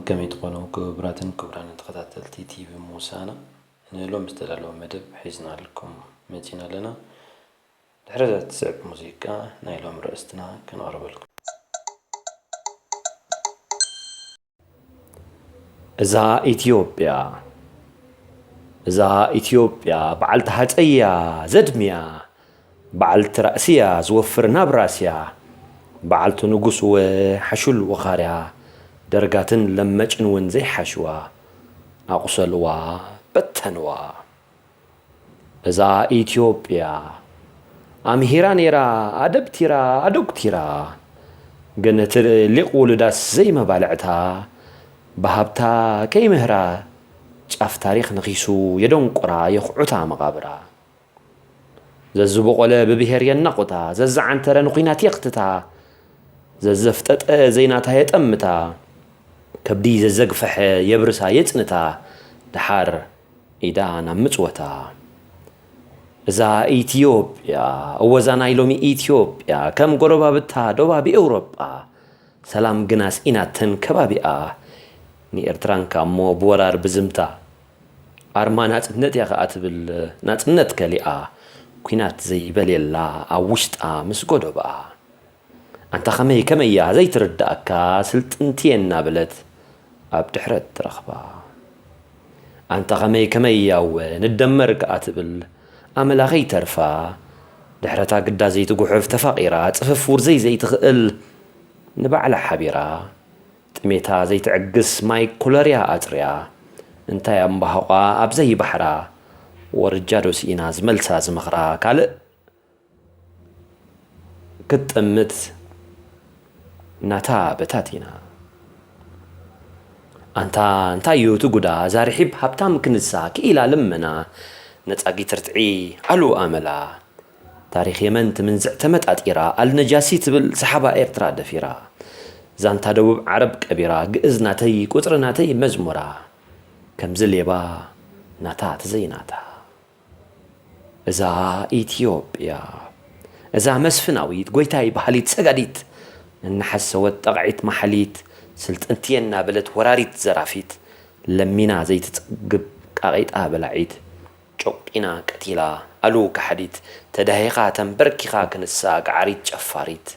ከመይ ትኾኑ ክቡራትን ክቡራንን ተኸታተልቲ ቲቪ ሙሳና? ንሎሚ ዝተዳለወ መደብ ሒዝናልኩም መጺና ኣለና። ድሕሪ እዛ ትስዕብ ሙዚቃ ናይ ሎሚ ርእስትና ከነቕርበልኩም። እዛ ኢትዮጵያ፣ እዛ ኢትዮጵያ በዓልቲ ሃጸያ ዘድምያ፣ በዓልቲ ራእስያ ዝወፍር ናብራስያ፣ በዓልቲ ንጉስ ወ ሓሹል ወኻርያ፣ ደርጋትን ለመጭን እውን ዘይሓሽዋ፣ ኣቑሰልዋ፣ በተንዋ። እዛ ኢትዮጵያ ኣምሂራ ነይራ፣ ኣደብቲራ፣ ኣደጉቲራ። ግን እቲ ሊቕ ውሉዳስ ዘይመባልዕታ፣ ብሃብታ ከይምህራ፣ ጫፍ ታሪኽ ነኺሱ የደንቁራ፣ የኹዑታ መቓብራ። ዘዝቦቖለ ብብሄር የናቑታ፣ ዘዝዓንተረ ንኹናት የኽትታ፣ ዘዘፍጠጠ ዘይናታ የጠምታ፣ ከብዲ ዘዘግፈሐ የብርሳ የጽንታ፣ ደሓር ኢዳ ናብ ምጽወታ። እዛ ኢትዮጵያ፣ እወ እዛ ናይ ሎሚ ኢትዮጵያ፣ ከም ጎረባብታ ዶባብ ኤውሮጳ፣ ሰላም ግና ስኢናተን ከባቢኣ፣ ንኤርትራንካ እሞ ብወራር ብዝምታ። ኣርማ ናጽነት እያ ከኣ ትብል ናጽነት ከሊኣ፣ ኲናት ዘይበልየላ ኣብ ውሽጣ ምስ ጎዶብኣ። ኣንታ ኸመይ ከመይ እያ ዘይትርድኣካ ስልጥንቲ እየ እናበለት ኣብ ድሕረት ትረኽባ። ኣንታ ኸመይ ከመይ እያ እወ ንደመር ከኣ ትብል ኣመላ ኸይተርፋ፣ ድሕረታ ግዳ ዘይትጉሕፍ ተፋቒራ ጽፍፍ ውርዘይ ዘይትኽእል ንባዕላ ሓቢራ፣ ጥሜታ ዘይትዕግስ ማይ ኮለርያ ኣጽርያ፣ እንታይ ኣምባሃቋ ኣብ ዘይባሕራ፣ ወርጃ ዶ ስኢና ዝመልሳ ዝመኽራ ካልእ ክትጠምት ናታ በታቲና። ኣንታ እንታይ እዩ እቲ ጉዳ፣ እዛ ርሒብ ሃብታም ክንሳ ክኢላ ልመና፣ ነጻጊት ርትዒ ኣሉ ኣመላ። ታሪኽ የመን ትምንዝዕ ተመጣጢራ፣ ኣልነጃሲ ትብል ሰሓባ ኤርትራ ደፊራ። ዛንታ ደቡብ ዓረብ ቀቢራ፣ ግእዝ ናተይ ቁጽሪ ናተይ መዝሙራ። ከምዚ ሌባ ናታ ተዘይናታ። እዛ ኢትዮጵያ፣ እዛ መስፍናዊት፣ ጎይታይ በሃሊት ሰጋዲት፣ እናሓሰወት ጠቕዒት ማሕሊት፣ ስልጥንቲ እየ እናበለት ወራሪት ዘራፊት፣ ለሚና ዘይትጸግብ ቃቒጣ በላዒት፣ ጨቂና ቀቲላ ኣሉ ከሓዲት፣ ተዳሂኻ ተንበርኪኻ ክንሳ ገዓሪት ጨፋሪት።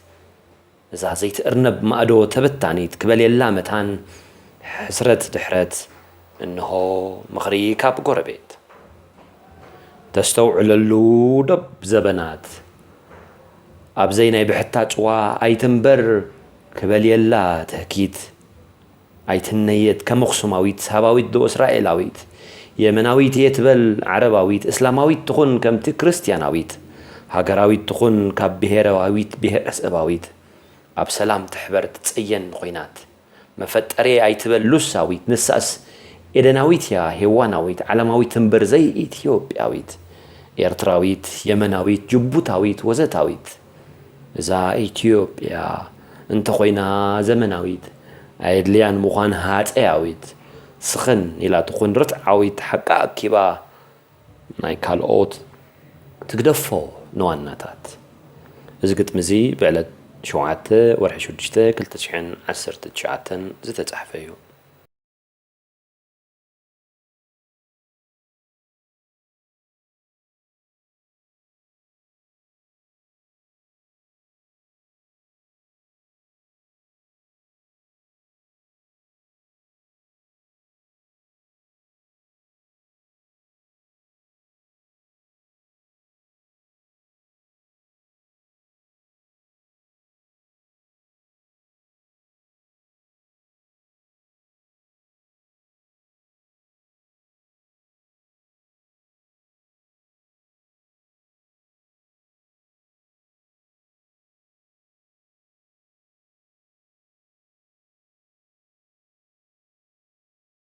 እዛ ዘይትእርነብ ማእዶ ተበታኒት ክበልየላ መታን ሕስረት ድሕረት፣ እንሆ ምኽሪ ካብ ጎረቤት። ተስተውዕለሉ ዶብ ዘበናት፣ ኣብዘይ ናይ ብሕታ ጽዋ ኣይትንበር ክበልየላ ትህኪት። ኣይትነየት ከም ኣኽሱማዊት፣ ሳባዊት ዶ እስራኤላዊት፣ የመናዊት እየ ትበል ዓረባዊት፣ እስላማዊት ትኹን ከምቲ ክርስትያናዊት፣ ሃገራዊት ትኹን ካብ ብሄራዊት ብሄረሰባዊት፣ ኣብ ሰላም ትሕበር ትጸየን ንኹናት። መፈጠሬ ኣይትበል ሉሳዊት፣ ንሳስ ኤደናዊት እያ ሄዋናዊት፣ ዓለማዊት እምበር ዘይኢትዮጵያዊት፣ ኤርትራዊት፣ የመናዊት፣ ጅቡታዊት፣ ወዘታዊት። እዛ ኢትዮጵያ እንተኾይና ዘመናዊት፣ ኣየድልያን ምዃን ሃጸያዊት፣ ስኽን ኢላ ትኹን ርትዓዊት፣ ሓቃ ኣኪባ ናይ ካልኦት ትግደፎ ንዋናታት። እዚ ግጥሚ እዚ ብዕለት ሸውዓተ ወርሒ ሽዱሽተ ክልተ ሽሕን ዓሰርተ ትሽዓተን ዝተጻሕፈ እዩ።